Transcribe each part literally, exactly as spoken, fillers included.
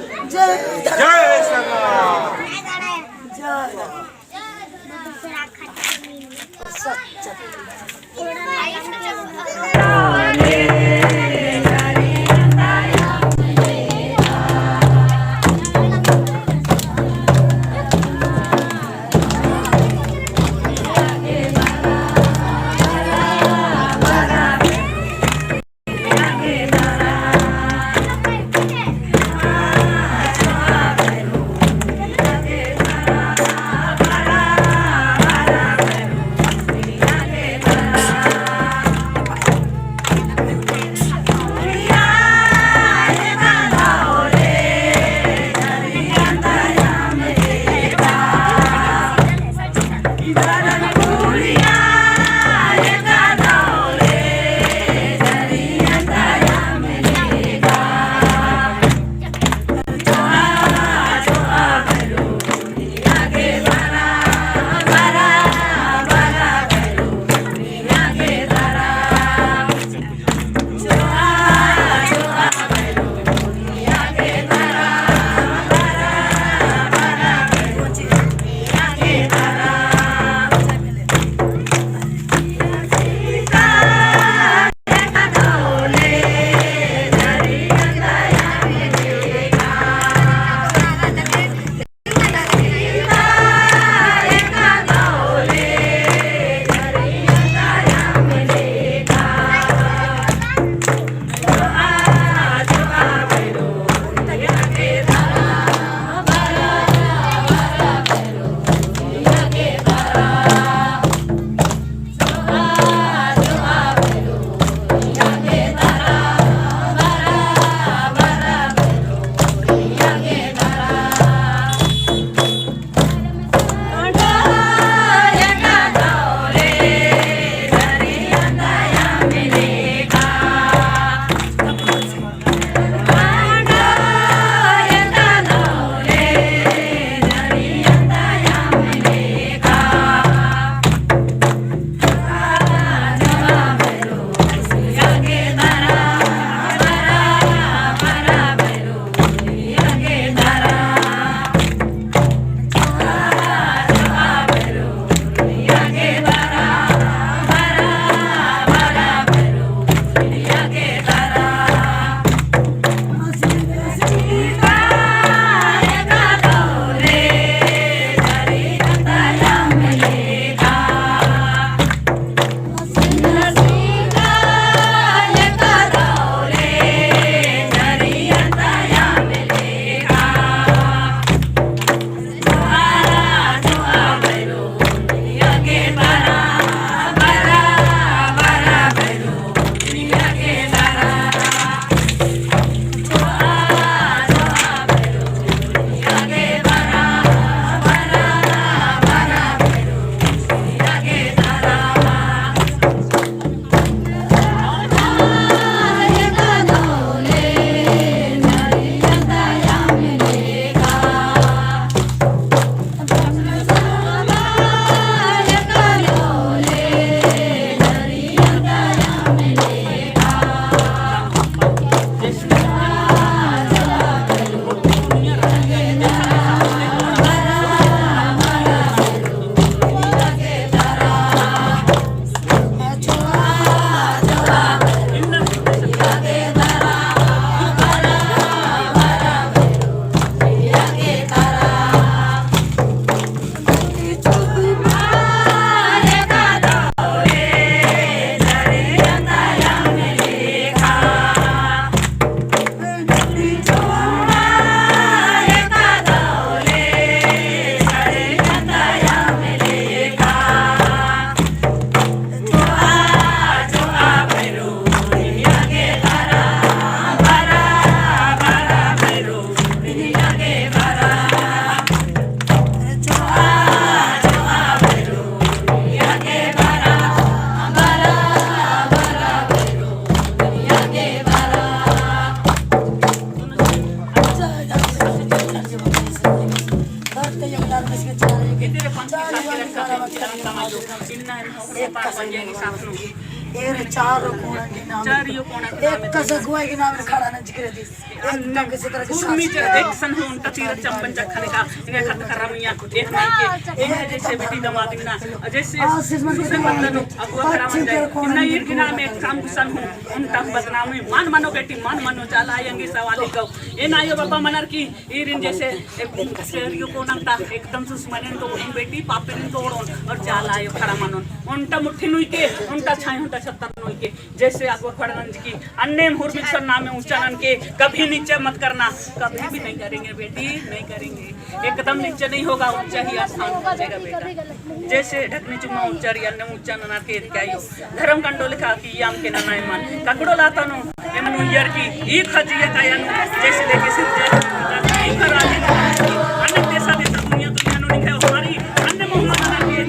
जय धर्म। जय सरना। जय धर्म। एरे चारो कोना के नाम, चारियो कोना के नाम, एक कस अगुवाई के नाम खड़ा न जिक्र दी। एकदम किसी तरह के उर्मी सास चढ़ एक सन हो उनका तीर चंपन चखा लेखा, इन्हें खत खरा मिया, एक नहीं के, एक है जैसे बेटी दमाद ना, जैसे आशीष मन के सुसे बदलन अगुवा खड़ा मन जाए, इन्हें ईर के नाम एक काम गुसन हो, उन तक बदनामी, मान मानो बेटी, मान मानो, चाला आयंगे सवाल ही कहो। ए नायो बाबा मनर की, ईरिन जैसे एक शेरियो को नंता, एकदम सुसमनेन तो उन बेटी, पापिन तो उड़ोन, और चाला आयो खड़ा मनोन। उनटा मुट्ठी नुई के, उनटा छाई, उनटा छत्तर नुई के, जैसे अगुवा खड़ा नंज की, अन्ने हुरमिक सर नामे ऊंचा नन के, कभी नीचे मत करना, कभी भी नहीं करेंगे बेटी, नहीं करेंगे। एकदम नीचे नहीं होगा, ऊंचा ही स्थान पहुंचेगा बेटा। जैसे ढकनी चुम्मा ऊंचा रही, अन्ने ऊंचा नना के क्या यो। धर्म कंडो लेखा कि याम के नना एमन। ककड़ो लाता नो, एमन उइयर की, ई खजिया का यानो, जैसे लेके सिर जय, ई कर आगे, अन्य देशा देशा दुनिया दुनिया नो लिखा है हमारी, अन्य मोहम्मद नना के।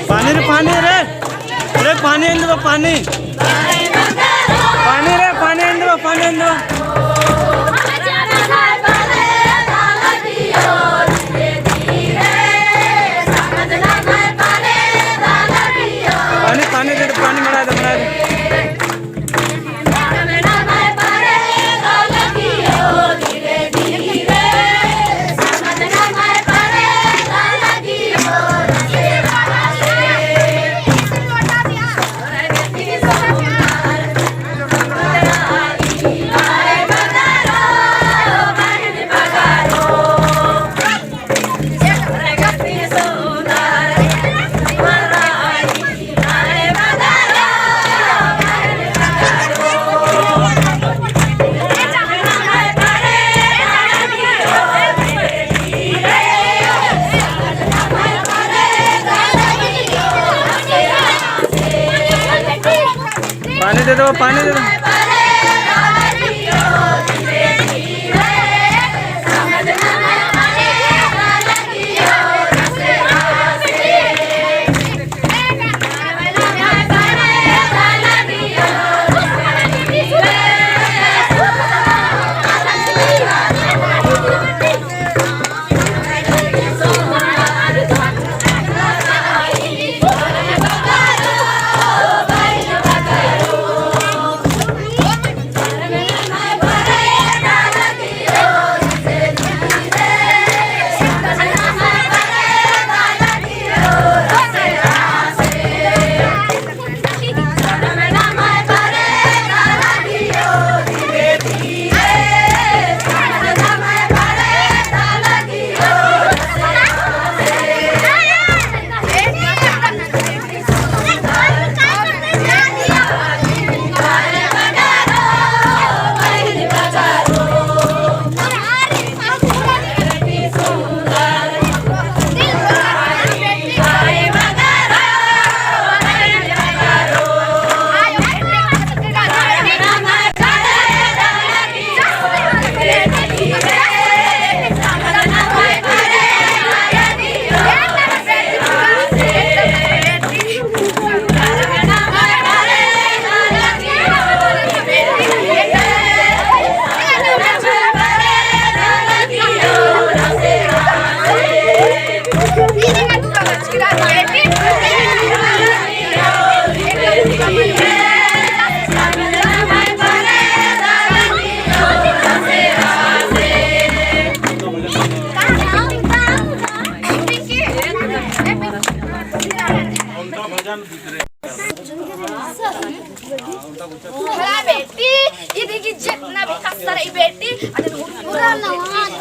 पानी रे, पानी रे। अरे पानी एन्दवा, पानी। पानी रे, पानी एन्दवा, पानी एन्दवा। पानी, पानी दे, पानी मड़ा दे, मड़ा दे। पानी दे दो, पानी दे दो। भला बेटी, ई देखी जितना भी कस्सा रई बेटी, अदन उड़ाना,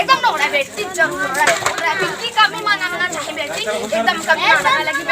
एकदम नोड़ा बेटी, जरूर नोड़ा बेटी, कमी मना होना चाहिए बेटी, एकदम कमी मना लगी